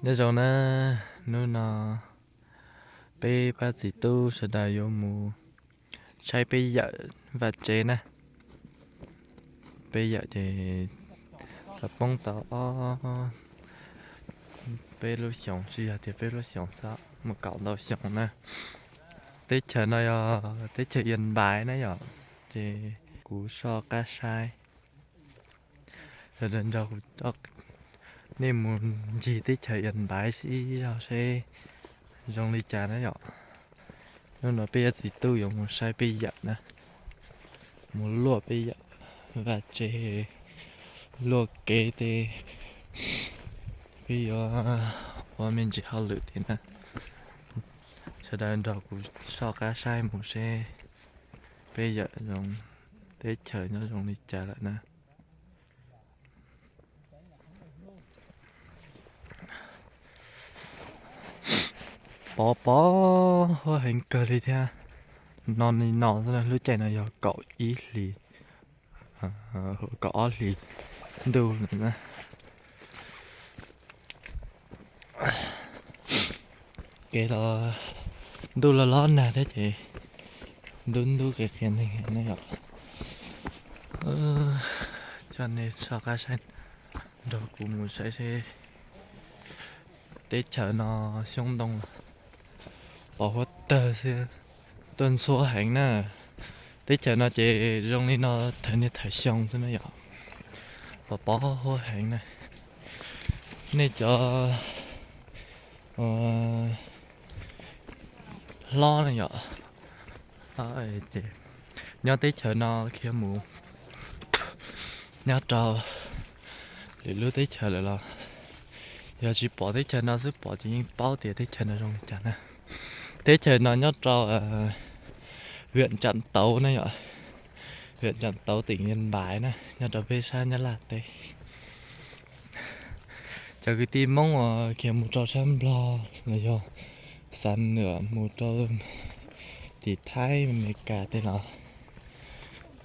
Nyob zoo na, hnub no peb pab txiv tub sawv daws yuav mus saib peb yawm vaj tsev na. Peb yawm ces tau poob tau ob peb lub xyoos, tsis yog tias peb lub xyoos xwb, muaj kaum ntau xyoo na. Teb chaws no yog teb chaws Ias Npaiv na yom, ces kuv soj qab saib. Sawv daws nrog kuv, nej mus ncig teb chaws Ias Npaiv ib zaug seb zoo li cas na yom. Hnub no peb yawm txiv tub yuav mus saib peb yawm na, mus luaj peb yawm vaj tsev, luaj kev tej, peb yuav ua me ntsis hauj lwm thiab na. Sawv daws nrog kuv soj qab saib mus seb peb yawm zoo, teb chaws nyob zoo li cas lawm na. Pov pov huab heev kawg li thiab. No li no xwb, lub caij no yog kaum ib hlis, kaum ob hlis ntuj lawm na. Kev los ntuj los los nag thiab ces ntub ntub qia qia neeg na yom. Coj nej soj qab saib, nrog kuv mus saib seb teb chaws no xyoob ntoo pov huab tawg xwb, tuaj ntxhua heev na. Teb chaws no ces zoo li no thawm niaj thawm xyoo xwb na yom. Pov pov huab heev na. Nej cov hlob na yom, nyob teb chaws no khiav mus nyob rau lwm lub teb chaws lawm los yog tsis pom teb chaws no xwb, pom ces yeej paub tias teb chaws no zoo li cas na. Teb chaws no nyob rau huyện Trạm Tấu na yom, huyện Trạm Tấu tỉnh Yên Bái na, nyob rau peb sab Nyab Laj teb. Cov kwv tij Hmoob uas khiav mus rau sab Nplog los yog xav nws mus rau tim Thaib, Amelikas tej los,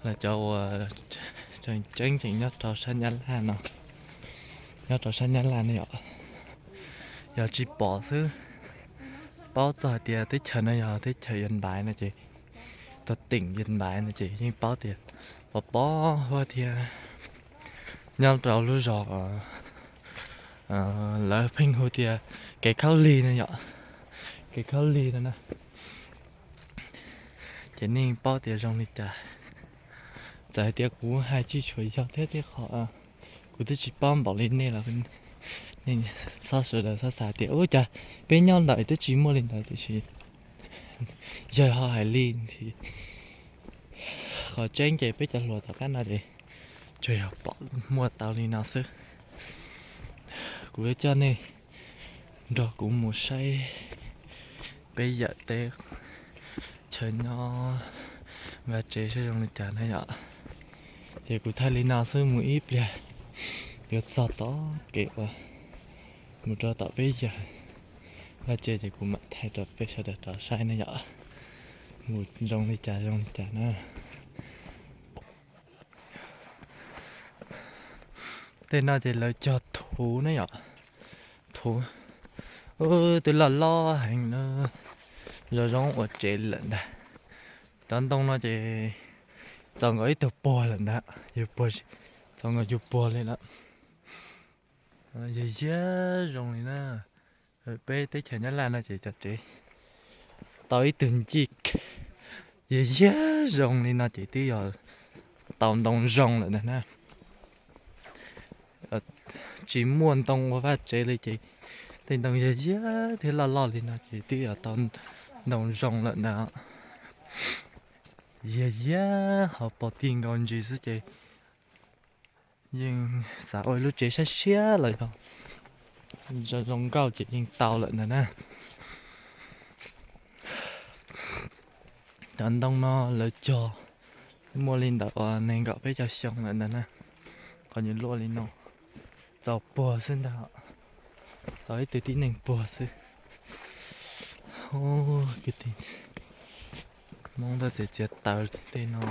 los cov uas tseem tseeb tseem nyob rau sab Nyab Laj no, nyob rau sab Nyab Laj ne yom, yog tsis pom xwb, paub txog hais tias teb chaws no yog teb chaws Yên Bái no ces, tau tỉnh Yên Bái no ces yeej paub tias pov pov huab thiab. Nyob rau lub zos lawv pheej hu tias kev khaub lig no yom, kev khaub lig no na, ces nej paub tias zoo li cas. Txawm hais tias kuv hais tsis tshua yog thiab, tej qhov kuv twb tsis paub npaum li nej los, nej txhob, sawv daws txhob xav tias ua cas peb nyob ntawm twb tsis muaj li ntawd, tiam sis yawg ho hais li thiab. Qhov tseeb ces peb cov hluas tom qab no ces tsuas yog pom muaj tau li no xwb. Kuv yuav coj nej nrog kuv mus saib peb yawm teb chaws nyob vaj tsev saib zoo li cas na yom. Ces kuv thaij li no xwb, mus ib pliag yuav txog tom kev uas mus rau tom peb yawm vaj tsev ces kuv mam thaij rau peb sawv daws rov saib na yom, mus zoo li cas zoo li cas na. Tej no ces lawv cog thuv ne yom, thuv twb loj loj heev na, zoo zoo ua tsev lawm ntag. Cov ntoo no ces txaus nkaus ib tug puag lawm ntag, yug puag, txaus nkaus yug puag li lawm. Yog yag zoo li na, peb teb chaws Nyab Laj no ces cov tsev tau ib tug ncij, yog yag zoo li no ces twb yog tau ntoo zoo lawm ntag na. Tsis muaj ntoo ua vaj tsev li ces tej ntoo yog yag thiab loj loj li no ces twb yog tau ntoo zoo lawm ntag. Yog yag ho pom tig nkaus ntsis xwb ces yeej xav ua lub tsev siab siab los yog zoo zoo nkauj ces yeej tau lawm ntag na. Cov ntoo no lawv cog muaj li ntawm uas nees nkaum peb caug xyoo lawm ntag na. Qhov nyuag luaj li no, txaus puag xwb ntag, txaus ib tug tib neeg puag xwb. Kwv tij Hmoob tuaj txiav txiav taws tej no,